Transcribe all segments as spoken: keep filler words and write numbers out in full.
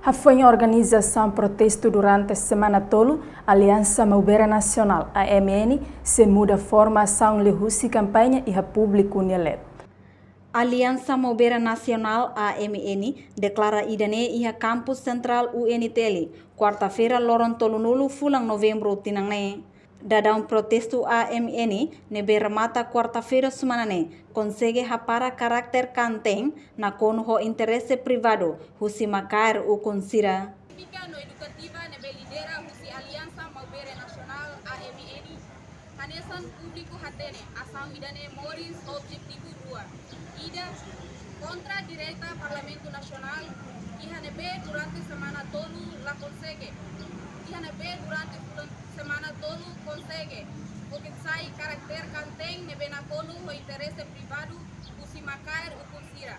Hafoin organizasaun protestu durante semana tolu, Aliansa Maubere Nasionál, A M N, sei muda forma asaun liuhusi kampaña iha públiku nia leet. Aliansa Maubere Nasionál, A M N, deklara ida-ne'e iha kampus sentrál U N T L, kuarta-feira, loron tolunulu fulan Novembru tinan ne'e. Daudaun protestu A M N ne'ebé remata kuarta-feira semana ne'e konsege hapara karakter kaanteen nakonu ho interese privadu husi makaer ukun sira. Signifika no edukativa ne'ebé lidera husi Aliansa Maubere Nasionál, A M N, hanesan públiku hatene asaun ida-ne'e moris ho objetivu rua. Ida, kontra direta Parlamentu Nasionál, iha ne'ebé durante semana tolu la konsege. Iha ne'ebé durante fulan semana tolu konsege, oke sai karakter kaanteen ne'ebé nakonu ho interese privadu husi makaer ukun sira.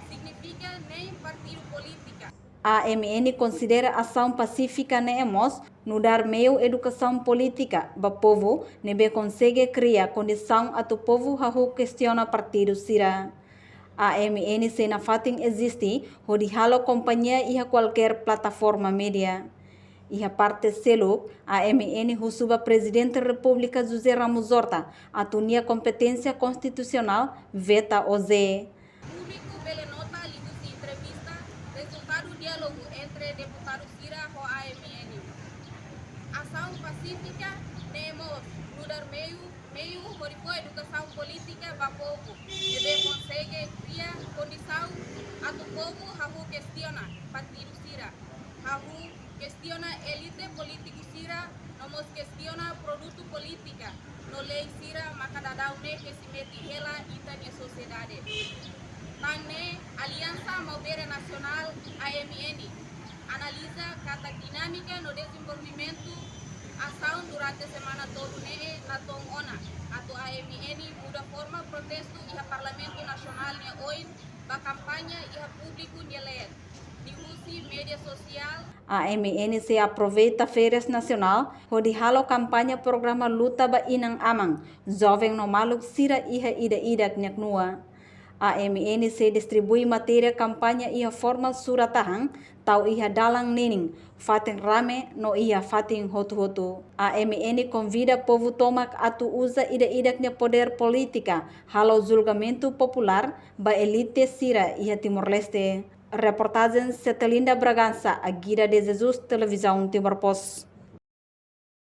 Signifika nein partidu polítika. A M N konsidera asaun pasífika ne'e mós nu'udar meiu edukasaun polítika ba povu ne'ebé konsege kria kondisaun atu povu hahú kestiona partidu sira. A M N sei nafatin eziste hodi halo kompañia iha kualkér plataforma média. Iha parte seluk, A M N husu ba Prezidente Repúblika José Ramos Horta atu nia kompeténsia konstitusionál veta O J. Públiku bele nota liuhusi entrevista rezultadu diálogu entre deputadu sira ho A M N. Asaun pasífika ne'e mós nu'udar meiu, meiu hodi fó edukasaun polítika ba povu ne'ebé konsege kria kondisaun atu povu hahú kestiona partidu sira, hahú kestiona elite polítiku sira, no mós kestiona produtu polítika no lei sira maka daudaun ne'e ke sei mete hela ita-nia sosiedade. Tan ne'e, Aliansa Maubere Nasionál, A M N, analiza katak dinámika no dezenvolvimentu asaun durante semana tolu ne'e la to'o ona atu A M N muda forma protestu iha Parlamentu Nasionál nia oin ba kampaña iha públiku nia leet, liuhusi média sosiál. A M N sei aproveita férias nasionál hodi halo kampaña programa luta ba inan-aman, joven no maluk sira iha ida-idak nia knua. A M N sei distribui matéria kampaña iha forma surat-tahan, tau iha dalan ninin, fatin rame no iha fatin hotu-hotu. A M N konvida povu tomak atu uza ida-idak nia podér polítika halo julgamentu populár ba elite sira iha Timor-Leste. Reportajen Setelinda Bragança, Agida de Jesus, Televizaun Timor Post.